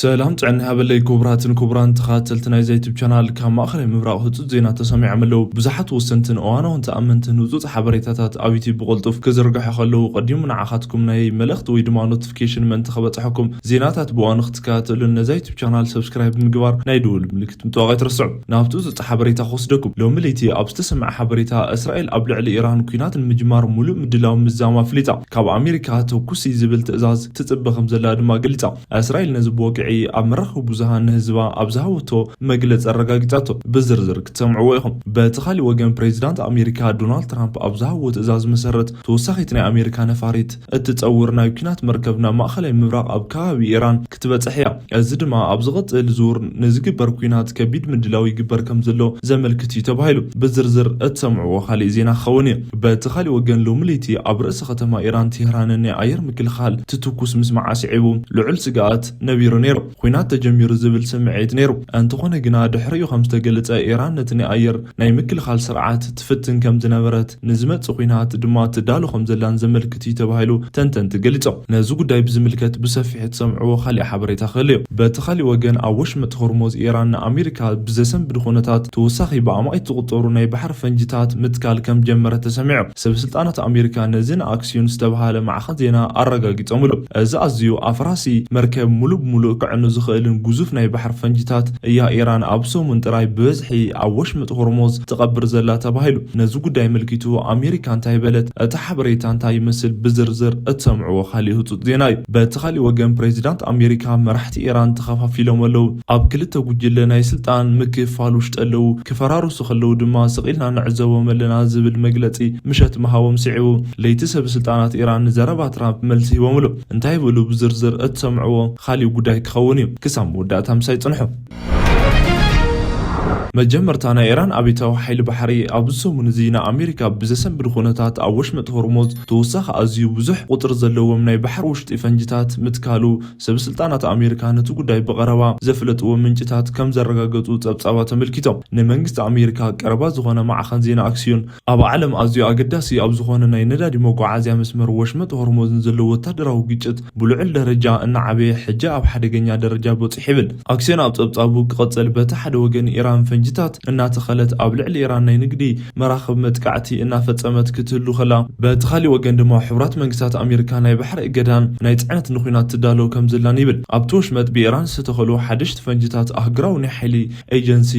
ሰላም ጥዕና ይሃበለይ ክቡራትን ክቡራን ተኸታተልቲ ናይዛ ዩቱብ ቻናል። ካብ ማእኸላይ ምብራቕ ህፁፅ ዜና ተሰሚዖም ኣለዉ። ብዙሓት ወሰንትን እዋናውን ተኣመንትን ህፁፅ ሓበሬታታት ኣብ ዩቱብ ብቕልጡፍ ክዝርግሑ ከለዉ ቀዲሙ ንዓኻትኩም ናይ መልእኽቲ ወይ ድማ ኖቲፊኬሽን ምእንቲ ከበፅሐኩም ዜናታት ብእዋኑ ክትከታተሉን ነዛ ዩቱብ ቻናል ሰብስክራይብ ብምግባር ናይ ደወል ምልክት ምጥዋቕ ኣይትረስዑ። ናብቲ ህፁፅ ሓበሬታ ክወስደኩም። ሎሚ ለይቲ ኣብ ዝተሰምዐ ሓበሬታ እስራኤል ኣብ ልዕሊ ኢራን ኲናት ንምጅማር ሙሉእ ምድላው ምዛማ ኣፍሊጣ። ካብ ኣሜሪካ ተኩሲ ዝብል ትእዛዝ ትፅበ ከም ዘላ ድማ ገሊፃ። እስራኤል ነዚ ብወግዒ ኣብ መራኸቢ ብዙሃን ንህዝባ ኣብ ዝሃወቶ መግለፂ ኣረጋጊፃቶ። ብዝርዝር ክትሰምዕዎ ኢኹም። በቲ ካሊእ ወገን ፕሬዚዳንት ኣሜሪካ ዶናልድ ትራምፕ ኣብ ዝሃዎ ትእዛዝ መሰረት ተወሳኺት ናይ ኣሜሪካ ነፋሪት እትፀውር ናይ ኲናት መርከብ ናብ ማእኸላይ ምብራቕ ኣብ ከባቢ ኢራን ክትበፅሕ እያ። እዚ ድማ ኣብ ዝቕፅል ዙር ንዝግበር ኲናት ከቢድ ምድላው ይግበር ከም ዘሎ ዘመልክት እዩ ተባሂሉ። ብዝርዝር እትሰምዕዎ ካሊእ ዜና ክኸውን እዩ። በቲ ካሊእ ወገን ሎሚ ለይቲ ኣብ ርእሲ ከተማ ኢራን ቴህራን ናይ ኣየር ምክልኻል ትትኩስ ምስማዓ ስዒቡ ልዑል ስግኣት ነቢሩ ነይሩ። ኲናት ተጀሚሩ ዝብል ስምዒት ነይሩ። እንተኾነ ግና ድሕሪኡ ከም ዝተገለጸ ኢራን ነቲ ናይ ኣየር ናይ ምክልኻል ስርዓት ትፍትን ከም ዝነበረት ንዝመጽእ ኲናት ድማ ትዳሎ ከም ዘላን ዘመልክት እዩ ተባሂሉ ተንተንቲ ገሊጾም። ነዚ ጉዳይ ብዝምልከት ብሰፊሑ ትሰምዕዎ ካሊእ ሓበሬታ ክህሉ እዩ። በቲ ካሊእ ወገን ኣብ ወሽመጥ ሆርሞዝ ኢራን ንኣሜሪካ ብዘሰንብድ ኩነታት ተወሳኺ ብኣማኢት ዝቑጸሩ ናይ ባሕሪ ፈንጅታት ምትካል ከም ጀመረ ተሰሚዑ። ሰብ ስልጣናት ኣሜሪካ ነዚ ንኣክሲዮን ዝተባሃለ ማዕኸን ዜና ኣረጋጊጾምሉ። እዚ ኣዝዩ ኣፍራሲ መርከብ ሙሉእ ብሙሉእ ክዕኑ ዝኽእልን ግዙፍ ናይ ባሕሪ ፈንጅታት እያ ኢራን ኣብ ሰሙን ጥራይ ብበዝሒ ኣብ ወሽመጥ ሆርሞዝ ትቐብር ዘላ ተባሂሉ። ነዚ ጉዳይ ኣመልኪቱ ኣሜሪካ እንታይ በለት? እቲ ሓበሬታ እንታይ ይመስል? ብዝርዝር እትሰምዕዎ ካሊእ ህጹጽ ዜና እዩ። በቲ ካሊእ ወገን ፕሬዚዳንት ኣሜሪካ መራሕቲ ኢራን ተኸፋፊሎም ኣለዉ። ኣብ ክልተ ጉጅለ ናይ ስልጣን ምክፍፋል ውሽጢ ኣለዉ። ክፈራርሱ ከለዉ ድማ ስቕ ኢልና ንዕዘቦም ኣለና ዝብል መግለጺ ምሸት ምሃቦም ስዒቡ ለይቲ ሰብ ስልጣናት ኢራን ንዘረባ ትራምፕ መልሲ ሂቦምሉ። እንታይ ይብሉ ብዝርዝር እትሰምዕዎ ካሊእ ጉዳይ ክኸውን እዩ። ክሳብ መወዳእታ ምሳይ ጽንሑ። መጀመርታ ናይ ኢራን ኣብዮታዊ ሓይሊ ባሕሪ ኣብዚ ሰሙን እዚ ንኣሜሪካ ብዘሰንብድ ኩነታት ኣብ ወሽመጥ ሆርሞዝ ተወሳኺ ኣዝዩ ብዙሕ ቁጽሪ ዘለዎም ናይ ባሕሪ ውሽጢ ፈንጅታት ምትካሉ ሰብ ስልጣናት ኣሜሪካ ነቲ ጉዳይ ብቐረባ ዘፍለጥዎ ምንጭታት ከም ዘረጋገጹ ጸብጻባት ኣመልኪቶም። ንመንግስቲ ኣሜሪካ ቀረባ ዝኾነ ማዕኸን ዜና ኣክሲዮን ኣብ ዓለም ኣዝዩ ኣገዳሲ ኣብ ዝኾነ ናይ ነዳዲ መጓዓዝያ መስመር ወሽመጥ ሆርሞዝን ዘሎ ወታደራዊ ግጭት ብልዑል ደረጃ እናዓበየ ሕጂ ኣብ ሓደገኛ ደረጃ በፂሑ ይብል። ኣክሲዮን ኣብ ጸብጻቡ ክቐጽል በቲ ሓደ ወገን ኢራን ፈንጅታት እናተኸለት ኣብ ልዕሊ ኢራን ናይ ንግዲ መራኽብ መጥቃዕቲ እናፈጸመት ክትህሉ ከላ በቲ ካሊእ ወገን ድማ ሕቡራት መንግስታት ኣሜሪካ ናይ ባሕሪ እገዳን ናይ ጽዕነት ንኹናት ትዳሎ ከም ዘላን ይብል። ኣብቲ ወሽመጥ ብኢራን ዝተተኸሉ ሓደሽቲ ፈንጅታት ኣህግራዊ ናይ ሓይሊ ኤጀንሲ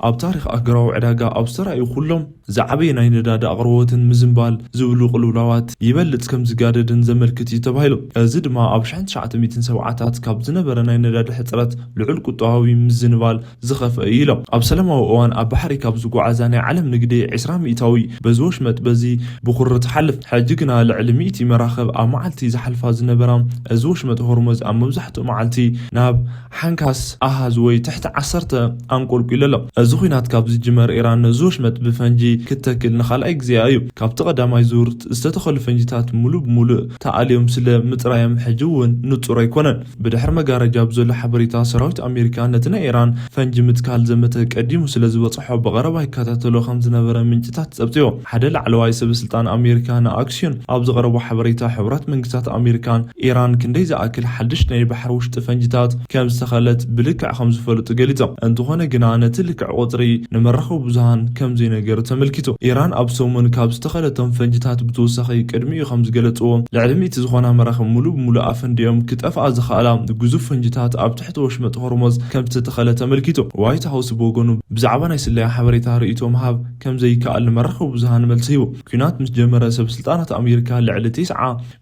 ኣብ ታሪኽ ኣህግራዊ ዕዳጋ ኣብ ዝተራእዩ ኩሎም ዝዓበየ ናይ ነዳዲ ኣቕርቦትን ምዝንባል ዝብሉ ቅልውላዋት ይበልጽ ከም ዝጋደድን ዘመልክት እዩ ተባሂሉ። እዚ ድማ ኣብ ሸሕን ትሽዓተ ሚእትን ሰብዓታት ካብ ዝነበረ ናይ ነዳዲ ሕጽረት ልዑል ቁጠባዊ ምዝንባል ዝኸፍአ እዩ ኢሎም። ኣብ ሰላማዊ እዋን ኣብ ባሕሪ ካብ ዝጓዓዛ ናይ ዓለም ንግዲ ዕስራ ሚእታዊ በዚ ወሽመጥ በዚ ብኩሩ ትሓልፍ። ሕጂ ግና ልዕሊ ሚእቲ መራኽብ ኣብ መዓልቲ ዝሓልፋ ዝነበራ እዚ ወሽመጥ ሆርሙዝ ኣብ መብዛሕትኡ መዓልቲ ናብ ሓንካስ ኣሃዝ ወይ ትሕቲ ዓሰርተ ኣንቆልቂሉ ኣሎ። እዚ ኲናት ካብ ዝጅመር ኢራን ነዚ ወሽመጥ ብፈንጂ ክትተክል ንኻልኣይ ግዜኣ እዩ። ካብቲ ቀዳማይ ዙር ዝተተኸሉ ፈንጂታት ሙሉእ ብሙሉእ ተኣልዮም ስለ ምጽራዮም ሕጂ እውን ንጹር ኣይኮነን። ብድሕሪ መጋረጃ ብዘሎ ሓበሬታ ሰራዊት ኣሜሪካ ነቲ ናይ ኢራን ፈንጂ ምትካል ዘመተ ቀዲሙ ስለ ዝበጽሖ ብቐረባ ይከታተሎ ከም ዝነበረ ምንጭታት ጸብጺቦም። ሓደ ላዕለዋይ ሰበ ስልጣን ኣሜሪካ ንኣክሲዮን ኣብ ዘቕረቦ ሓበሬታ ሕቡራት መንግስታት ኣሜሪካን ኢራን ክንደይ ዝኣክል ሓድሽ ናይ ባሕሪ ውሽጢ ፈንጂታት ከም ዝተኸለት ብልክዕ ከም ዝፈልጡ ገሊጾም። እንተኾነ ግና ነቲ ልክዕ ቁጽሪ ንመራኸቢ ብዙሃን ከም ዘይነገሩ ተመልኪቱ። ኢራን ኣብ ሰሙን ካብ ዝተኸለቶም ፈንጂታት ብተወሳኺ ቅድሚኡ ከም ዝገለጽዎ ልዕሊ ሚእቲ ዝኾና መራኽብ ሙሉእ ብሙሉእ ኣፈንዲኦም ክጠፍኣ ዝኸኣላ ግዙፍ ፈንጂታት ኣብ ትሕቲ ወሽመጥ ሆርሞዝ ከም ዝተተኸለ ተመልኪቱ። ዋይት ሃውስ ብወገኑ ብዛዕባ ናይ ስለያ ሓበሬታ ርእይቶ ምሃብ ከም ዘይከኣል ንመራኸቢ ብዙሃን መልሲ ሂቡ። ኲናት ምስ ጀመረ ሰብ ስልጣናት ኣሜሪካ ልዕሊ ተስዓ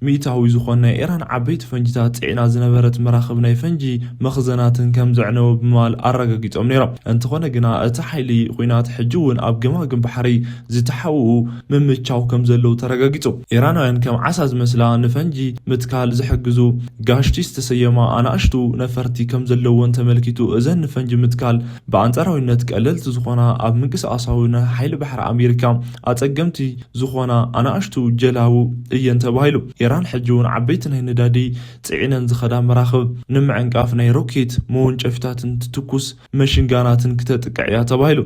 ሚእታዊ ዝኾነ ናይ ኢራን ዓበይቲ ፈንጂታት ጽዒና ዝነበረት መራኽብ ናይ ፈንጂ መኽዘናትን ከም ዘዕነወ ብምባል ኣረጋጊጾም ነይሮም። እንተኾነ ግና እቲ ሓይሊ ኲናት ሕጂ እውን ኣብ ገማግም ባሕሪ ዝተሓውኡ ምምቻው ከም ዘለዉ ተረጋጊጹ። ኢራናውያን ከም ዓሳ ዝመስላ ንፈንጂ ምትካል ዝሕግዙ ጋሽቲ ዝተሰየማ ኣናእሽቱ ነፈርቲ ከም ዘለወን ተመልኪቱ፣ እዘን ንፈንጂ ምትካል ብኣንጻራዊነት ቀለልቲ ዝኾና ኣብ ምንቅስቃሳዊ ናይ ሓይሊ ባሕሪ ኣሜሪካ ኣጸገምቲ ዝኾና ኣናእሽቱ ጀላቡ እየን ተባሂሉ። ኢራን ሕጂ እውን ዓበይቲ ናይ ነዳዲ ጽዒነን ዝኸዳ መራኽብ ንምዕንቃፍ ናይ ሮኬት መወንጨፊታትን ትትኩስ መሽንጋናትን ክተጥቅዕ እያ ተባሂሉ።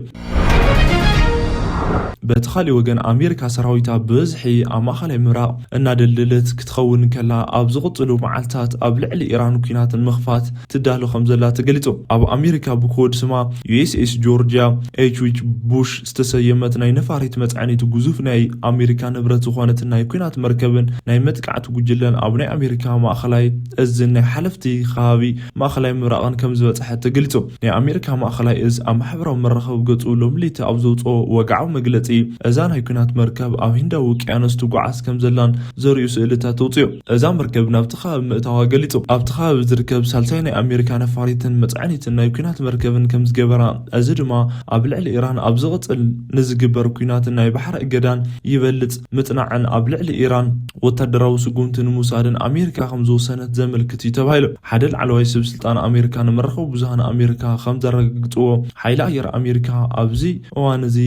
በቲ ካሊእ ወገን ኣሜሪካ ሰራዊታ ብብዝሒ ኣብ ማእኸላይ ምብራቕ እናደልደለት ክትኸውን ከላ፣ ኣብ ዝቕፅሉ መዓልታት ኣብ ልዕሊ ኢራን ኩናት ንምኽፋት ትዳሎ ከም ዘላ ተገሊጹ። ኣብ ኣሜሪካ ብኮድ ስማ ዩ ኤስ ኤስ ጆርጂያ ኤች ዊች ቡሽ ዝተሰየመት ናይ ነፋሪት መጽዓኒት ግዙፍ ናይ ኣሜሪካ ንብረት ዝኾነት ናይ ኩናት መርከብን ናይ መጥቃዕቲ ጉጅለን ኣብ ናይ ኣሜሪካ ማእኸላይ እዝን ናይ ሓለፍቲ ከባቢ ማእኸላይ ምብራቕን ከም ዝበጽሐት ተገሊጹ። ናይ ኣሜሪካ ማእኸላይ እዝ ኣብ ማሕበራዊ መራኸቢ ገጹ ሎሚ ለይቲ ኣብ ዘውፅኦ ወግዓዊ መግለጺ፣ እዛ ናይ ኩናት መርከብ ኣብ ህንዳዊ ውቅያኖስ ትጓዓዝ ከም ዘላን ዘርእዩ ስእልታት ተውፅዮ። እዛ መርከብ ናብቲ ከባቢ ምእታዋ ገሊጹ። ኣብቲ ከባቢ ዝርከብ ሳልሳይ ናይ ኣሜሪካ ነፋሪትን መጽዓኒትን ናይ ኩናት መርከብን ከም ዝገበራ፣ እዚ ድማ ኣብ ልዕሊ ኢራን ኣብ ዝቕጽል ንዝግበር ኩናትን ናይ ባሕሪ እገዳን ይበልጽ ምጽናዕን ኣብ ልዕሊ ኢራን ወታደራዊ ስጉምቲ ንምውሳድን ኣሜሪካ ከም ዝወሰነት ዘመልክት እዩ ተባሂሉ። ሓደ ላዕለዋይ ሰብ ስልጣን ኣሜሪካ ንመራኸቢ ብዙሃን ኣሜሪካ ከም ዘረጋግጽዎ፣ ሓይሊ ኣየር ኣሜሪካ ኣብዚ እዋን እዚ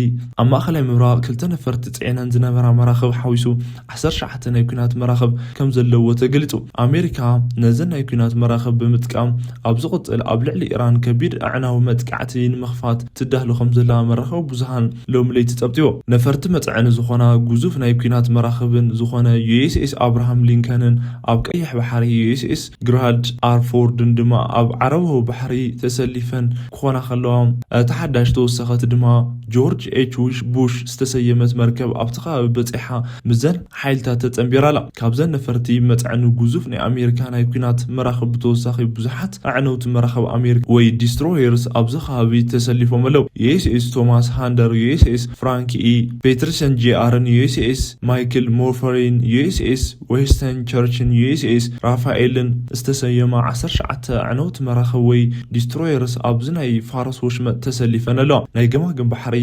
ኣብ ማእኸላይ ምብራቕ ክልተ ነፈርቲ ጽዒነን ዝነበራ መራኽብ ሓዊሱ ዓሰርተ ትሽዓተ ናይ ኩናት መራኽብ ከም ዘለዎ ተገሊጹ። ኣሜሪካ ነዘን ናይ ኩናት መራኽብ ብምጥቃም ኣብ ዝቕጽል ኣብ ልዕሊ ኢራን ከቢድ ኣዕናዊ መጥቃዕቲ ንምኽፋት ትዳሎ ከም ዘላ መራኸቢ ብዙሃን ሎሚ ለይቲ ጸብጺቦ። ነፈርቲ መጽዐኒ ዝኾና ግዙፍ ናይ ኩናት መራኽብን ዝኾነ ዩ ኤስ ኤስ ኣብርሃም ሊንከንን ኣብ ቀይሕ ባሕሪ ዩ ኤስ ኤስ ግራልድ ኣርፎርድን ድማ ኣብ ዓረባዊ ባሕሪ ተሰሊፈን ክኾና ከለዋ፣ እታ ሓዳሽ ተወሰኸት ድማ ጆርጅ ኤች ዊሽ ቡሽ ዝተሰየመት መርከብ ኣብቲ ከባቢ በጺሓ ምስዘን ሓይልታት ተጸንቢራ ኣላ። ካብዘን ነፈርቲ መጽዐኒ ግዙፍ ናይ ኣሜሪካ ናይ ኩናት መራኽብ ብተወሳኺ ብዙሓት ኣዕነውቲ መራኽብ ኣሜሪካ ወይ ዲስትሮየርስ ኣብዚ ከባቢ ተሰሊፎም ኣለዉ። ዩ ኤስ ኤስ ቶማስ ሃንደር፣ ዩ ኤስ ኤስ ፍራንክ ኢ ፔተርሰን ጂ ኣርን፣ ዩ ኤስ ኤስ ማይክል ሞርፈሪን፣ ዩ ኤስ ኤስ ዌስተን ቸርችን፣ ዩ ኤስ ኤስ ራፋኤልን ዝተሰየማ ዓሰርተ ትሽዓተ ኣዕነውቲ መራኽብ ወይ ዲስትሮየርስ ኣብዚ ናይ ፋርስ ወሽመጥ ተሰሊፈን ኣለዋ። ናይ ገማግም ባሕሪ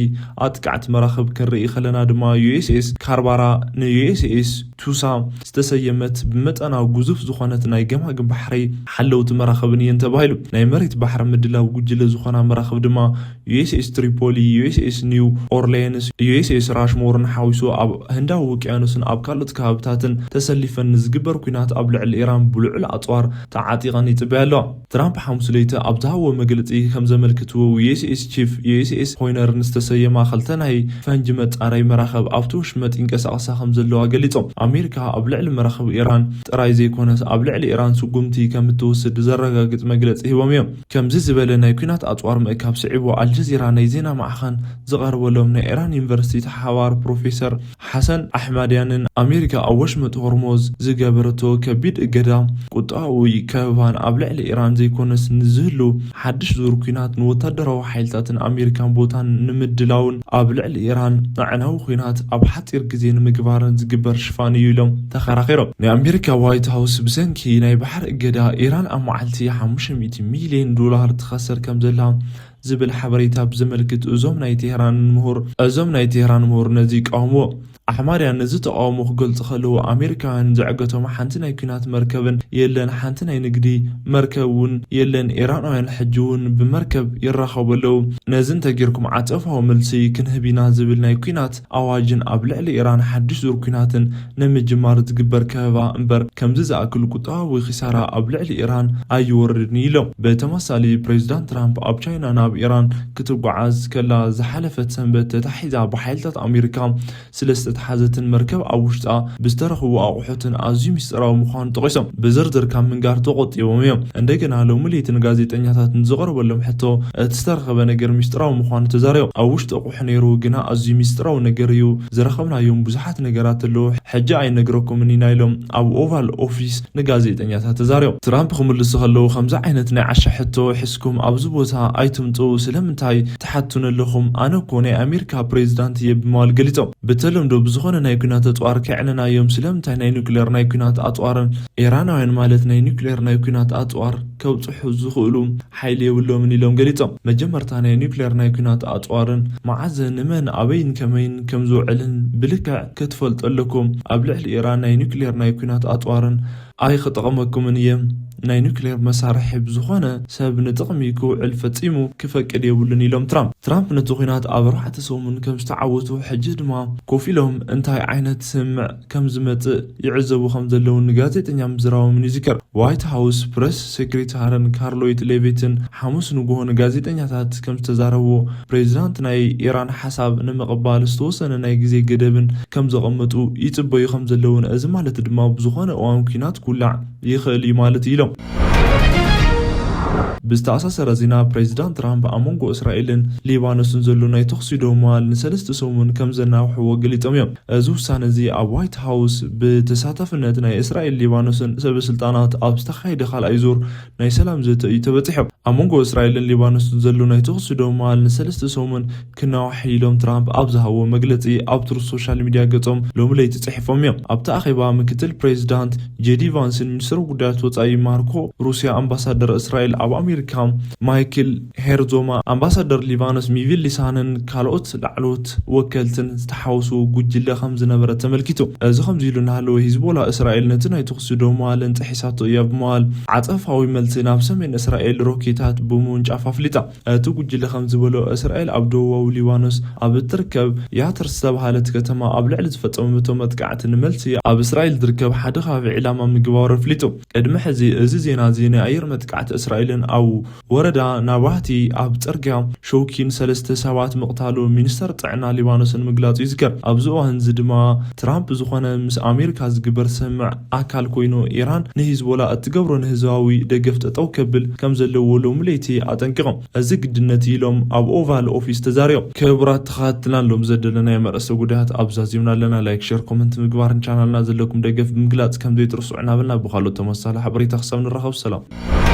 ኣጥቃዕቲ መራኽብ ክንርኢ ከለና ድማ ዩ ኤስ ኤስ ካርባራ ን ዩ ኤስ ኤስ ቱሳ ዝተሰየመት ብመጠና ግዙፍ ዝኾነት ናይ ገማግም ባሕሪ ሓለውቲ መራኽብን እየን ተባሂሉ። ናይ መሬት ባሕሪ ምድላው ጉጅለ ዝኾና መራኽብ ድማ ዩ ኤስ ኤስ ትሪፖሊ፣ ዩ ኤስ ኤስ ኒው ኦርሌንስ፣ ዩ ኤስ ኤስ ራሽሞርን ሓዊሱ ኣብ ህንዳዊ ውቅያኖስን ኣብ ካልኦት ከባብታትን ተሰሊፈን ንዝግበር ኩናት ኣብ ልዕሊ ኢራን ብልዑል ኣጽዋር ተዓጢቐን ይጽበያ ኣለዋ። ትራምፕ ሓሙስ ለይቲ ኣብ ዝሃብዎ መግለጺ ከም ዘመልክትዎ፣ ዩ ኤስ ኤስ ቺፍ ዩ ኤስ ኤስ ኮይነርን ዝተሰየማ ክልተ ናይ ፈንጂ መጻረይ መራኸብ ኣብቲ ወሽመጥ ይንቀሳቐሳ ከም ዘለዋ ገሊጾም። ኣሜሪካ ኣብ ልዕሊ መራኸብ ኢራን ጥራይ ዘይኮነስ ኣብ ልዕሊ ኢራን ስጉምቲ ከም እትወስድ ዘረጋግጽ መግለጺ ሂቦም እዮም። ከምዚ ዝበለ ናይ ኲናት ኣጽዋር ምእካብ ስዒቡ፣ ኣልጀዚራ ናይ ዜና ማዕኸን ዝቐረበሎም ናይ ኢራን ዩኒቨርሲቲ ተሓባባሪ ፕሮፌሰር ሓሰን ኣሕማድያንን ኣሜሪካ ኣብ ወሽመጥ ሆርሞዝ ዝገበረቶ ከቢድ እገዳ፣ ቁጥዓዊ ከበባን ኣብ ልዕሊ ኢራን ዘይኮነስ ንዝህሉ ሓድሽ ዙር ኲናት ንወታደራዊ ሓይልታትን ኣሜሪካን ቦታን ንምድላውን ኣብ ልዕሊ ኢራን ኣዕናዊ ኲናት ኣብ ሓጺር ግዜ ንምግባርን ዝግበር ሽፋን እዩ ኢሎም ተኸራኺሮም። ናይ ኣሜሪካ ዋይት ሃውስ ብሰንኪ ናይ ባሕሪ እገዳ ኢራን ኣብ መዓልቲ ሓሙሽተ ሚእቲ ሚልዮን ዶላር ትኸስር ከም ዘላ ዝብል ሓበሬታ ብዘመልክት እዞም ናይ ቴህራን ምሁር እዞም ናይ ቴህራን ምሁር ነዚ ይቃወምዎ። ኣሕማድያን ነዚ ተቃውሞ ክገልጹ ከለዉ ኣሜሪካውያን ዘዕገቶም ሓንቲ ናይ ኲናት መርከብን የለን፣ ሓንቲ ናይ ንግዲ መርከብ እውን የለን። ኢራናውያን ሕጂ እውን ብመርከብ ይራኸቡ ኣለዉ። ነዚ እንተጌርኩም ዓጸፋዊ መልሲ ክንህብ ኢና ዝብል ናይ ኲናት ኣዋጅን ኣብ ልዕሊ ኢራን ሓድሽ ዙር ኲናትን ንምጅማር ዝግበር ከበባ እምበር ከምዚ ዝኣክል ቁጠባዊ ኺሳራ ኣብ ልዕሊ ኢራን ኣይወርድን እዩ ኢሎም። ብተመሳሳሊ ፕሬዚዳንት ትራምፕ ኣብ ቻይና ናብ ኢራን ክትጓዓዝ ከላ ዝሓለፈት ሰንበት ተታሒዛ ብሓይልታት ኣሜሪካ ስለ ዝተተሓዘትን መርከብ ኣብ ውሽጣ ብዝተረኽቡ ኣቑሑትን ኣዝዩ ሚስጥራዊ ምዃኑ ጠቒሶም ብዝርዝር ካብ ምንጋር ተቖጢቦም እዮም። እንደገና ሎሚ ለይቲ ንጋዜጠኛታት ንዝቐረበሎም ሕቶ እቲ ዝተረኸበ ነገር ሚስጥራዊ ምዃኑ ተዛሪቦም። ኣብ ውሽጢ ኣቑሑ ነይሩ ግና ኣዝዩ ሚስጥራዊ ነገር እዩ። ዝረኸብናዮም ብዙሓት ነገራት ኣለዉ። ሕጂ ኣይነግረኩምን ኢና ኢሎም ኣብ ኦቫል ኦፊስ ንጋዜጠኛታት ተዛሪቦም። ትራምፕ ክምልሱ ከለዉ ከምዚ ዓይነት ናይ ዓሻ ሕቶ ሒዝኩም ኣብዚ ቦታ ኣይትምጽኡ፣ ስለምንታይ ትሓቱኒ ኣለኹም? ኣነ እኮ ናይ ኣሜሪካ ፕሬዚዳንት እየ ብምባል ገሊጾም። ብተለምዶ ብዝኾነ ናይ ኲናት ኣጽዋር ከዕንና እዮም፣ ስለምንታይ ናይ ኑክሌር ናይ ኲናት ኣጽዋርን ኢራናውያን ማለት ናይ ኑክሌር ናይ ኲናት ኣጽዋር ከብጽሑ ዝኽእሉ ሓይሊ የብሎምን ኢሎም ገሊጾም። መጀመርታ ናይ ኒውክሌር ናይ ኲናት ኣጽዋርን መዓዘ፣ ንመን፣ ኣበይን ከመይን ከም ዝውዕልን ብልክዕ ክትፈልጡ ኣለኩም። ኣብ ልዕሊ ኢራን ናይ ኒውክሌር ናይ ኲናት ኣጽዋርን ኣይኽጠቐመኩምን እየ። ናይ ኒውክሌር መሳርሒ ብዝኾነ ሰብ ንጥቕሚ ክውዕል ፈጺሙ ክፈቅድ የብሉን ኢሎም ትራምፕ። ትራምፕ ነቲ ኲናት ኣብ ኣርባዕተ ሰሙን ከም ዝተዓወቱ፣ ሕጂ ድማ ኮፍ ኢሎም እንታይ ዓይነት ስምምዕ ከም ዝመጽእ ይዕዘቡ ከም ዘለዉ ንጋዜጠኛ ምዝራቦምን ይዝከር። ዋይት ሃውስ ፕሬስ ሴክሬታርን ካርሎይት ሌቪትን ሓሙስ ንግሆ ንጋዜጠኛታት ከም ዝተዛረቡ፣ ፕሬዚዳንት ናይ ኢራን ሓሳብ ንምቕባል ዝተወሰነ ናይ ግዜ ገደብን ከም ዘቐመጡ ይጽበዩ ከም ዘለውን፣ እዚ ማለት ድማ ብዝኾነ እዋን ኲናት ክውላዕ ይኽእል እዩ ማለት እዩ ኢሎም። ብዝተኣሳሰረ ዜና፣ ፕሬዚዳንት ትራምፕ ኣብ መንጎ እስራኤልን ሊባኖስን ዘሎ ናይ ተኹሲ ደው ምባል ንሰለስተ ሰሙን ከም ዘናውሕዎ ገሊጾም እዮም። እዚ ውሳነ እዚ ኣብ ዋይት ሃውስ ብተሳታፍነት ናይ እስራኤል፣ ሊባኖስን ሰበ ስልጣናት ኣብ ዝተኻየደ ካልኣይ ዙር ናይ ሰላም ዘተ እዩ ተበጺሑ። ኣብ መንጎ እስራኤልን ሊባኖስን ዘሎ ናይ ተኹሲ ደው ምባል ንሰለስተ ሰሙን ክናዋሕ ኢሎም ትራምፕ ኣብ ዝሃብዎ መግለጺ ኣብ ትሩዝ ሶሻል ሚድያ ገጾም ሎሚ ለይቲ ጽሒፎም እዮም። ኣብቲ ኣኼባ ምክትል ፕሬዚዳንት ጄዲ ቫንስን ሚኒስትር ጉዳያት ወጻኢ ማርኮ ሩሲያ፣ ኣምባሳደር እስራኤል ኣብ ኣሜሪካ ማይክል ሄርዞማ፣ ኣምባሳደር ሊባኖስ ሚቪል ሊሳንን ካልኦት ላዕለዎት ወከልትን ዝተሓወሱ ጉጅለ ከም ዝነበረ ተመልኪቱ። እዚ ከምዚ ኢሉ እናሃለወ፣ ሂዝቦላ እስራኤል ነቲ ናይ ተኹሲ ደው ምባልን ጥሒሳቶ እያ ብምባል ዓጸፋዊ መልሲ ናብ ሰሜን እስራኤል ሮኬታት ብምውንጫፍ ኣፍሊጣ። እቲ ጉጅለ ከም ዝበሎ፣ እስራኤል ኣብ ደቡባዊ ሊባኖስ ኣብ እትርከብ ያትር ዝተባሃለት ከተማ ኣብ ልዕሊ ዝፈጸመቶ መጥቃዕቲ ንመልሲ ኣብ እስራኤል ዝርከብ ሓደ ከባቢ ዒላማ ምግባሩ ኣፍሊጡ። ቅድሚ ሕዚ እዚ ዜና እዚ ናይ ኣየር መጥቃዕቲ እስራኤልን ኣብ ወረዳ ናባህቲ ኣብ ጽርግያ ሾኪን ሰለስተ ሰባት ምቕታሉ ሚኒስተር ጥዕና ሊባኖስን ምግላጹ ይዝከር። ኣብዚ እዋን እዚ ድማ ትራምፕ ዝኾነ ምስ ኣሜሪካ ዝግበር ስምምዕ ኣካል ኮይኑ፣ ኢራን ንሂዝቦላ እትገብሮ ንህዝባዊ ደገፍ ጠጠው ከብል ከም ዘለዎ ሎሚ ለይቲ ኣጠንቂቖም። እዚ ግድነት ኢሎም ኣብ ኦቫል ኦፊስ ተዛሪቦም። ክቡራት ተኸታተልትና፣ ሎም ዘደለናዮም ኣርእስተ ጉዳያት ኣብዛ ዚምና ኣለና። ላይክ፣ ሼር፣ ኮመንት ምግባርን ቻናልና ዘለኩም ደገፍ ብምግላጽ ከም ዘይትርስዑ እናበልና፣ ብኻልኦት ተመሳሳሊ ሓበሬታ ክሳብ ንራኸብ ሰላም።